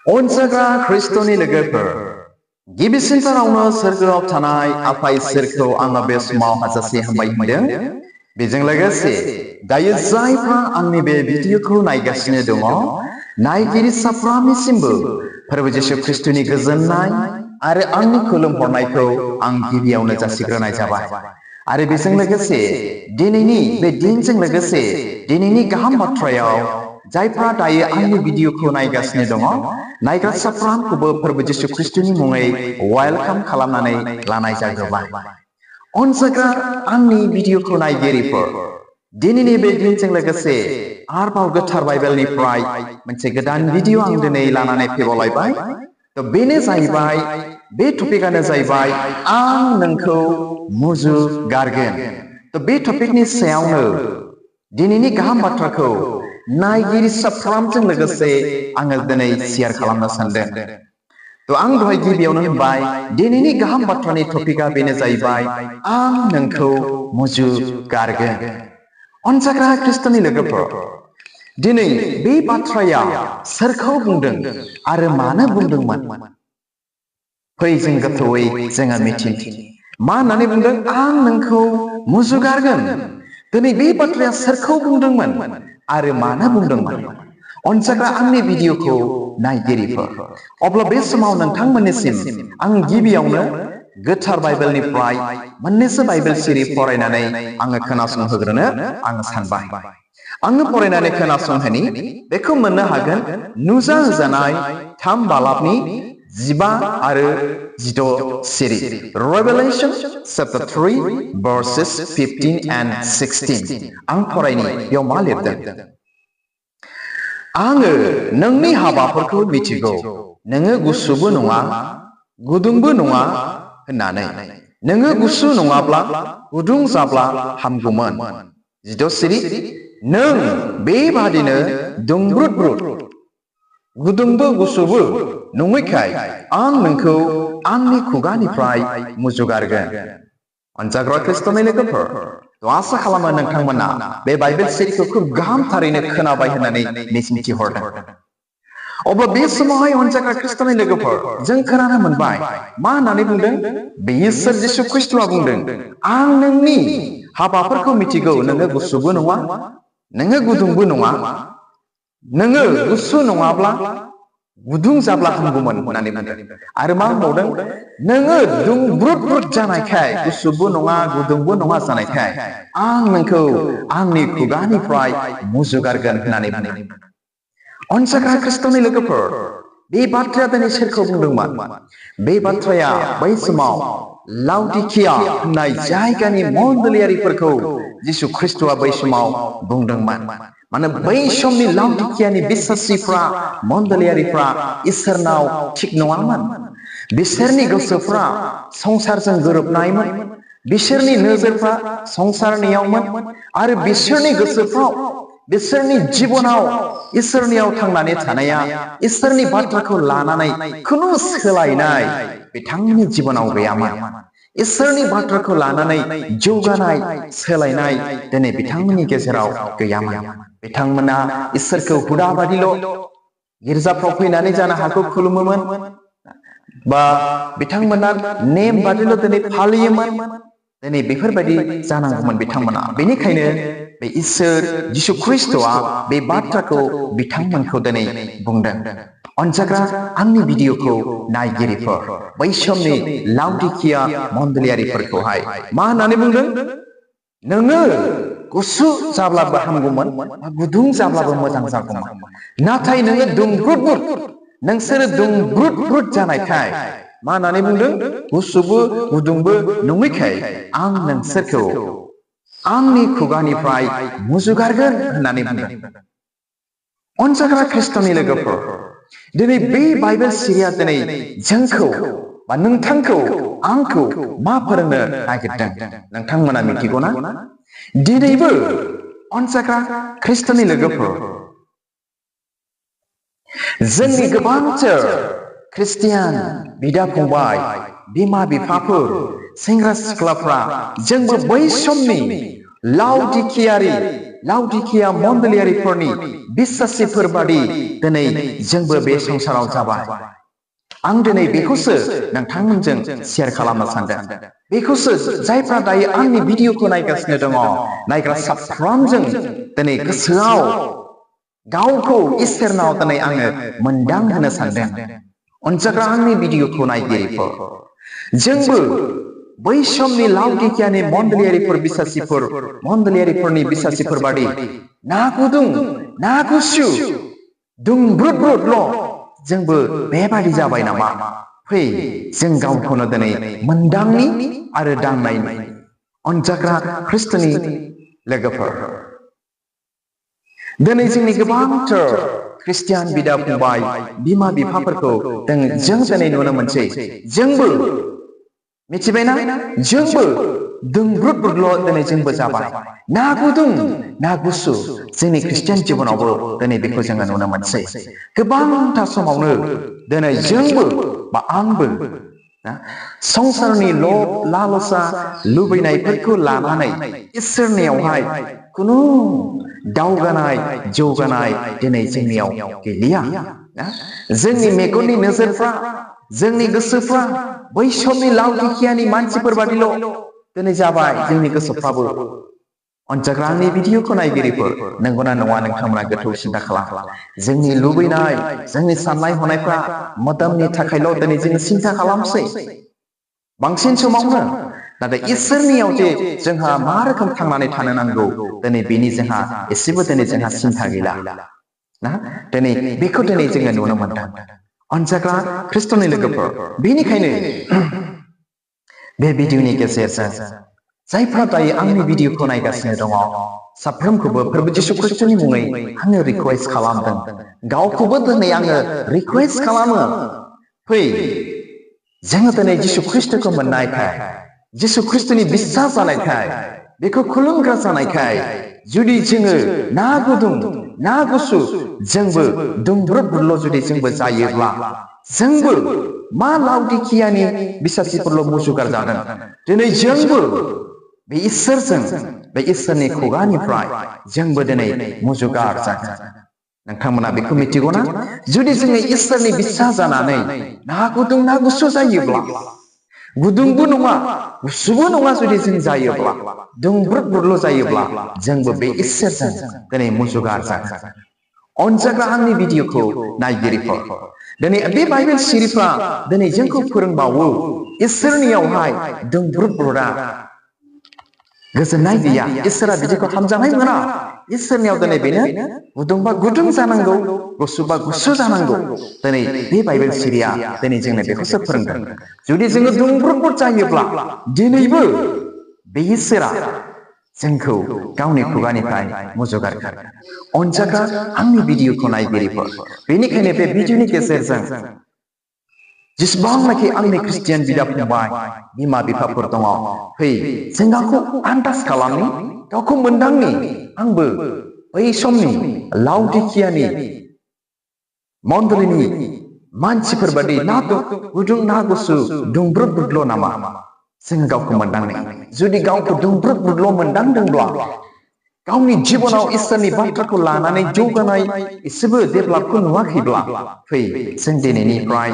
अनसाग्रा ख्रिस्ट'नि लोगोफोर गिबिसिनथारावनो सोरगोआव थानाय आफा इसोरखौ आङो बे समाव हाजासे हामबाय होनदों। बेजों लोगोसे दायो जायफ्रा आंनि बे भिडिअखौ नायगासिनो दङ नायगिरि साफ्रोमनिसिमबो फोरबो जिसु ख्रिस्ट'नि गोजोननाय आरो आंनि खुलुमहरनायखौ आं गिबियावनो जासिग्रोनाय जाबाय। आरो बेजों लोगोसे दिनैनि बे दिनजों लोगोसे दिनैनि गाहाम बाथ्रायाव जायफ्रा दायो आंनि भिडिअखौ नायगासिनो दङ नायग्रा साफ्रोमखौबो फोरबो जिसु ख्रिस्ट'नि मुङै वेलकाम खालामनानै लानाय जाग्रोबाय। अनसायग्रा आंनि भिडिअखौ नायगिरिफोर दिनैनि बे दिनजों लोगोसे आरोबाव गोथार बाइबेलनिफ्राय मोनसे गोदान भिडिअ आं दिनै लानानै फैबावलायबाय। बेनो जाहैबाय बे टपिकआनो जाहैबाय आं नोंखौ मुजुगारगोन। बे टपिकनि सायावनो दिनैनि गाहाम बाथ्राखौ नायगिरि साफ्रोमजों लोगोसे आङो दिनै शेयार खालामनो सानदों। आं दहाय गिबियावनो होनबाय दिनैनि गाहाम बाथ्रानि टपिकआ बेनो जाहैबाय आं नोंखौ मुजुगारगोन। अनसायग्रा ख्रिस्ट'नि लोगोफोर दिनै बे बाथ्राया सोरखौ बुंदों आरो मानो बुंदोंमोन? फै जों गोथौयै जोङो मिथिनि। मा होननानै बुंदों? आं नोंखौ मुजुगारगोन। दिनै बे बाथ्राया सोरखौ बुंदोंमोन आरो मानो बुंदोंमोन? अनसायग्रा आंनि भिडिअखौ नायगिरिफोर अब्ला बे समाव नोंथांमोननिसिम आं गिबियावनो गोथार बाइबेलनिफ्राय मोननैसो बाइबेल सिरि फरायनानै आङो खोनासंहोग्रोनो आङो सानबाय। आङो फरायनानै खोनासंहोनि बेखौ मोननो हागोन नुजा होजानाय 3 बालाबनि 15 आरो 16 सिरि Revelation chapter 3 verses 15 and 16 आं फरायनि बेयाव मा लिरदों? आङो नोंनि हाबाफोरखौ मिथिगौ, नोङो गुसुबो नङा गुदुंबो नङा होननानै। नोङो गुसु नङाब्ला गुदुं जाब्ला हामगौमोन। 16 सिरि नों बेबादिनो दुंब्रुद गुदुंबो गुसुबो नङैखाय आं नोंखौ आंनि खुगानिफ्राय मुजुगारगोन। अनजाग्रा ख्रिस्ट'नि लोगोफोर आसा खालामो नोंथांमोना बे बाइबेल सिरिखौ खोब गाहामथारैनो खोनाबाय होननानै मिजिंथिहरदों। अब्ला बे समावहाय अनजाग्रा ख्रिस्ट'नि लोगोफोर जों खोनानो मोनबाय मा होननानै बुंदों? बे इसोर जिसु ख्रिस्ट'आ बुंदों आं नोंनि हाबाफोरखौ मिथिगौ, नोङो गुसुबो नङा नोङो गुदुंबो नङा। नोङो गुसु नङाब्ला गुदुं जाब्ला हामगौमोन होननानै बुंदों। आरो मा होनबावदों? नोङो दुंब्रुद जानायखाय गुसुबो नङा गुदुंबो नङा जानायखाय आं नोंखौ आंनि खुगानिफ्राय मुजुगारगोन होननानै बुंदों। अनसायग्रा ख्रिस्ट'नि लोगोफोर बे बाथ्राया दिनै सोरखौ बुंदोंमोन? बे बाथ्राया बै समाव लाउदिकिया होननाय जायगानि मण्डलियारिफोरखौ जिसु ख्रिस्ट'आ बै समाव बुंदोंमोन। माने बै समनि लाउदिकियानि बिश्वासिफ्रा मण्डलियारिफ्रा इसोरनाव थिग नङामोन। बिसोरनि गोसोफ्रा संसारजों गोरोबनायमोन, बिसोरनि नोजोरफ्रा संसारनियावमोन आरो बिसोरनि गोसोफ्राव बिसोरनि जिबनाव इसोरनियाव थांनानै थानाया इसोरनि बाथ्राखौ लानानै खुनु सोलायनाय बिथांमोननि जिबनाव गैयामोन। इसोरनि बाथ्राखौ लानानै जौगानाय सोलायनाय दिनै बिथांमोननि गेजेराव गैयामोन। बिथांमोना इसोरखौ हुदा बादिल' गिर्जाफ्राव फैनानै जानो हागौ खुलुमोमोन बा बिथांमोना नेम बादिल' दिनै फालियोमोन। दिनै बेफोरबायदि जानांगौमोन बिथांमोना। बेनिखायनो बे इसोर जिसु ख्रिस्ट'आ बे बाथ्राखौ बिथांमोनखौ दिनै बुंदों। अनजाग्रा आंनि भिडिअखौ नायगिरिफोर बै समनि लाउदिकिया मण्डलियारिफोरखौहाय मा होननानै बुंदों? नोङो गुसु जाब्लाबो हामगौमोन गुदुं जाब्लाबो मोजां जागौमोन, नाथाय नोङो दुंब्रुद नोंसोरो दुंब्रुद जानायखाय मा होननानै बुंदों? गुसुबो गुदुंबो नङैखाय आं नोंसोरखौ आंनि खुगानिफ्राय मुजुगारगोन होननानै बुंदों। अनजाग्रा ख्रिस्ट'नि लोगोफोर दिनै बे बाइबेल सिरिया दिनै जोंखौ बा नोंथांखौ आंखौ मा फोरोंनो नागिरदों नोंथांमोना मिथिगौना? दिनैबो अनजाग्रा ख्रिस्ट'नि लोगोफोर जोंनि गोबांथार ख्रिस्टियान बिदा फंबाय बिमा बिफाफोर सेंग्रा सिख्लाफ्रा जोंबो बै समनि लाउदिकियारि लाउदिकिया मण्डलियारिफोरनि बिश्वासिफोर बादि दिनै जोंबो बे संसाराव जाबाय आं दिनै बेखौसो नोंथांमोनजों शेयार खालामनो सानदों बेखौसो जायफ्रा दायो आंनि भिडिअखौ नायगासिनो दङ नायग्रा साफ्रोमजों दिनै गोसोआव गावखौ इसोरनाव दिनै आङो मोनदांहोनो सानदों अनजाग्रा आंनि भिडिअखौ नायगिरिफोर जोंबो बै समनि लाउदिकियानि मण्डलियारिफोरनि बिश्वासिफोर बादि ना गुदुं ना गुसु दुंब्रुद-ब्रुदल' जोंबो बेबादि जाबाय नामा फै जों गावखौनो दिनै मोनदांनि आरो दांनायनि अनजाग्रा ख्रिस्ट'नि लोगोफोर दिनै जोंनि गोबांथार ख्रिस्टियान बिदा फंबाय बिमा बिफाफोरखौ जों दिनै नुनो मोनसै जोंबो मिथिबायना जोंबो दुंब्रुद-ब्रुदल' दिनै जोंबो जाबाय ना गुदुं ना गुसु जोंनि ख्रिस्टियान जिबनावबो दिनै बेखौ जोङो नुनो मोनसै गोबांथार समावनो दिनै जोंबो बा आंबो संसारनि लब लालसा लुबैनायफोरखौ लानानै इसोरनियावहाय खुनु दावगानाय जौगानाय दिनै जोंनियाव गैलिया जोंनि मेगननि नोजोरफ्रा जोंनि गोसोफ्रा बै समनि लाउदिकियानि मानसिफोर बादिल' दिनै जाबाय जोंनि गोसोफ्राबो अनजाग्रा आंनि भिडिअखौ नायगिरिफोर नंगौना नङा नोंथांमोना गोथौ सिन्ता खालाम जोंनि लुबैनाय जोंनि साननाय हनायफ्रा मोदोमनि थाखायल' दिनै जोङो सिन्ता खालामसै बांसिन समावनो नाथाय इसोरनियाव जे जोंहा मा रोखोम थांनानै थानो नांगौ दिनै बेनि जोंहा एसेबो दिनै जोंहा सिन्ता गैला ना दिनै बेखौ दिनै जोङो नुनो मोनदों अनजाग्रा ख्रिस्ट'नि लोगोफोर बेनिखायनो बे भिडिअनि गेजेरजों जायफ्रा दायो आंनि भिडिअखौ नायगासिनो दङ साफ्रोमखौबो प्रभु जिशु ख्रिस्ट'नि मुङै आङो रिक्वेस्ट खालामदों गावखौबो दिनै आङो रिक्वेस्ट खालामो फै जोङो दिनै जिशु ख्रिस्ट'खौ मोननायखाय जिशु ख्रिस्ट'नि बिश्वास जानायखाय बेखौ खुलुमग्रा जानायखाय जुदि जोङो ना गुदुं ना गुसु जोंबो दुंब्रुद-ब्रुदल' जुदि जोंबो जायोब्ला जोंबो मा लाउदिकियानि बिश्वासिफोरल' मुजुगार जागोन दिनै जोंबो बे इसोरजों बे इसोरनि खुगानिफ्राय जोंबो दिनै मुजुगार जागोन नोंथांमोना बेखौ मिथिगौना जुदि जोङो इसोरनि बिश्वास जानानै ना गुदुं ना गुसु जायोब्ला गुदुंबो नङा गुसुबो नङा जुदि जों जायोब्ला दुंब्रुद-ब्रुदल' जायोब्ला जोंबो बे इसोरजों दिनै मुजुगार जागोन अनजाग्रा आंनि भिडिअखौ नायगिरिफोर दिनै बे बाइबेल सिरिफ्रा दिनै जोंखौ फोरोंबावो इसोरनियावहाय दुंब्रुद-ब्रुदआ गोजोननाय गैया इसोरा बिदिखौ हामजानाय मोना इसोरनियाव दिनै बेनो गुदुंबा गुदुं जानांगौ गुसुबा गुसु जानांगौ दिनै बे बाइबेल सिरिया दिनै जोंनो बेखौसो फोरोंदों जुदि जोङो दुंब्रुद-ब्रुद जायोब्ला दिनैबो बे इसोरा जोंखौ गावनि खुगानिफ्राय मुजुगारगोन अनजाग्रा आंनि भिडिअखौ नायगिरिफोर बेनिखायनो बे भिडिअनि गेजेरजों जेसेबांनाखि आंनि ख्रिस्टियान बिदा फंबाय बिमा बिफाफोर दङ फै जों गावखौ आन्दाज खालामनि गावखौ मोनदांनि आंबो बै समनि लाउदिकियानि मण्डलिनि मानसिफोर बादि ना गुदुं ना गुसु दुंब्रुद-ब्रुदल' नामा जोङो गावखौ मोनदांनि जुदि गावखौ दुंब्रुद-ब्रुदल' मोनदांदोंब्ला गावनि जिबनाव इसोरनि बाथ्राखौ लानानै जौगानाय एसेबो डेभेलपखौ नुवाखैब्ला फै जों दिनैनिफ्राय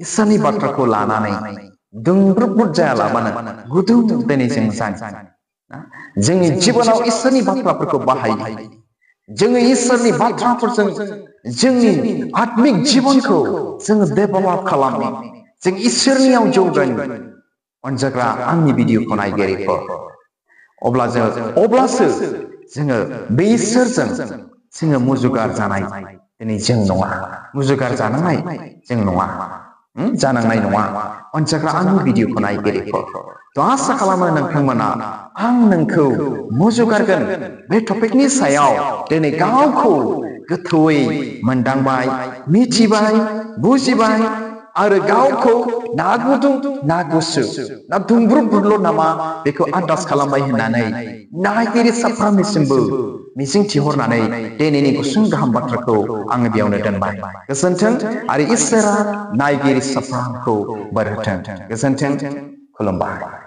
इसोरनि बाथ्राखौ लानानै दुंब्रुद-ब्रुद जायालाबानो गुदुं दिनै जों जान जोंनि जिबनाव इसोरनि बाथ्राफोरखौ बाहायो जोङो इसोरनि बाथ्राफोरजों जोंनि आत्मिक जिबनखौ जोङो डेभेलप खालामो जों इसोरनियाव जौगायो अनजाग्रा आंनि भिडिअखौ नायगिरिफोर अब्लासो जोङो बे इसोरजों जोङो मुजुगार जानाय दिनै जों नङा मुजुगार जानांनाय जों नङा जानांनाय नङा अनजाग्रा आंनि भिडिअखौ नायगिरिफोर थ' आसा खालामो नोंथांमोना आं नोंखौ मुजुगारगोन बे टपिकनि सायाव दिनै गावखौ गोथौयै मोनदांबाय मिथिबाय बुजिबाय आरो गावखौ ना गुदुं ना गुसु ना दुंब्रुद-ब्रुदल' नामा बेखौ आन्दाज खालामबाय होननानै नायगिरि साफ्रोमनिसिमबो मिजिंथिहरनानै दिनैनि गुसुं गाहाम बाथ्राखौ आङो बेयावनो दोनबाय गोजोन्थों आरो इसोरा नायगिरि साफ्रोमखौ बोर होथों गोजोन्थों खुलुमबाय।